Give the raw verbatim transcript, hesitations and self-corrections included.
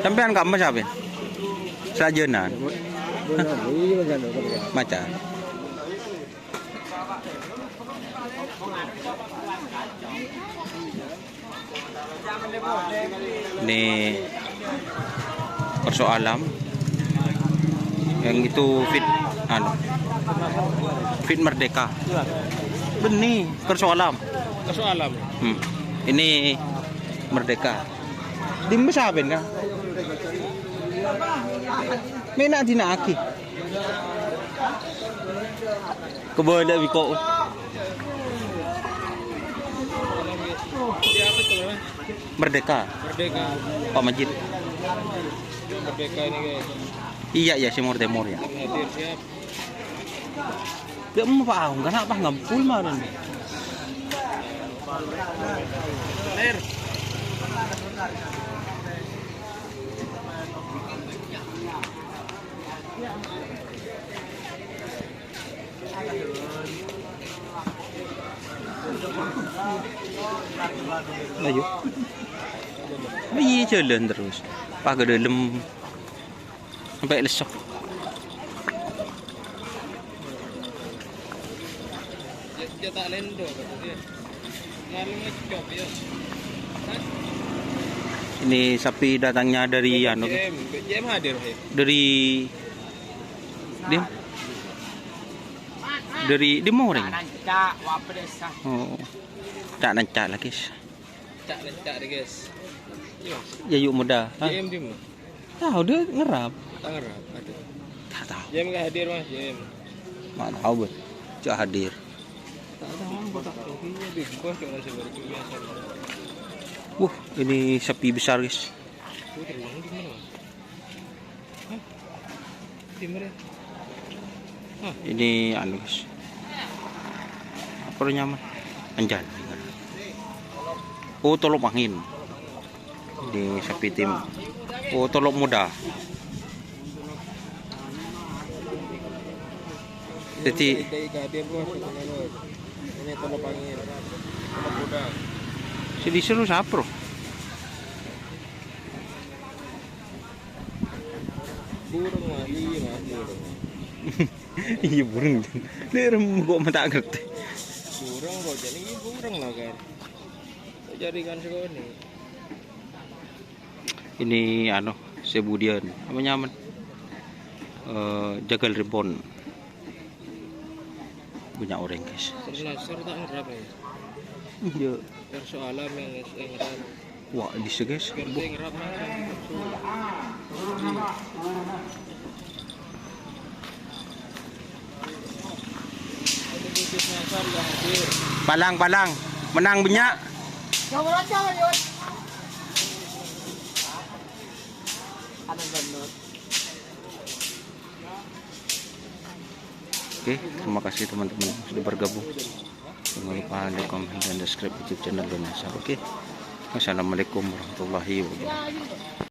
Sampèyan kamma sampèyan? Sajânan. Maca. Ini Kerso Alam. Yang itu fit, anu, fit Merdeka. Bânnè, Kerso Alam. Kerso Alam. Hmm. Ini Merdeka. Dimma sampèyan, Kang? Mèna dina'aghi. Kebâlâ bi' ko'. Merdeka. Merdeka. Pak Majid. Merdeka ini, guys. Iyâ, iyâ, Timor, Timor, iyâ. Hadir siap. Gak mau, Pak, aku nggak apa, nggak full, kemarin. Clear. Ayo. Iyâ, jhâlân terros. Pas ka dâlem. Sampè' lesso. Ini sapi datangnya dari, anu, B C M, B C M hadir, ya? Dari, di, dari, di Moreng. Oh, tak nancak lagi. Cak, cak deh, guys. Iya, Mas. Ya, yuk, muda. Hah? J M di mana? Tahu, dia ngerap. Tak ngerap, ada. Tak tahu. J M nggak hadir, Mas, J M. Nggak tahu, Bos. Cak hadir. Tak tahu, Bos, tak tahu. Iya, Big Boss cuma seperti biasa. Wah, ini sapi besar, guys. Putri, Bang, di mana, Mas? Hah? Di mana? Hah? Ini anu, guys. Apa namanya? Anjal. Oh, tolop angin. Ini sapi tim. Oh, tolop muda. Jadi, ini tolop angin. Tolop muda. Sing disuruh siapa, Bro? Burung, Mas. Iya, Mas, burung. Iya, burung. Lè rem kok mata ngerti. Burung kok, jadi ini burung lah, kan. Jaringan sekolah ini. Ini, anu, sebudian. Apa nyaman? Eh, jagal ribon. Banyak orang, guys. Terus Nasar tak ngerap, ya? Iya. Persoalan yang, yang ngerap. Wah, bisa, guys. Ngerti ngerap, Mas. Palang, palang. Menang banyak. Oke, terima kasih teman-teman sudah bergabung. Jangan lupa like, comment, dan subscribe YouTube channel Donasar. Oke. Wassalamualaikum warahmatullahi wabarakatuh.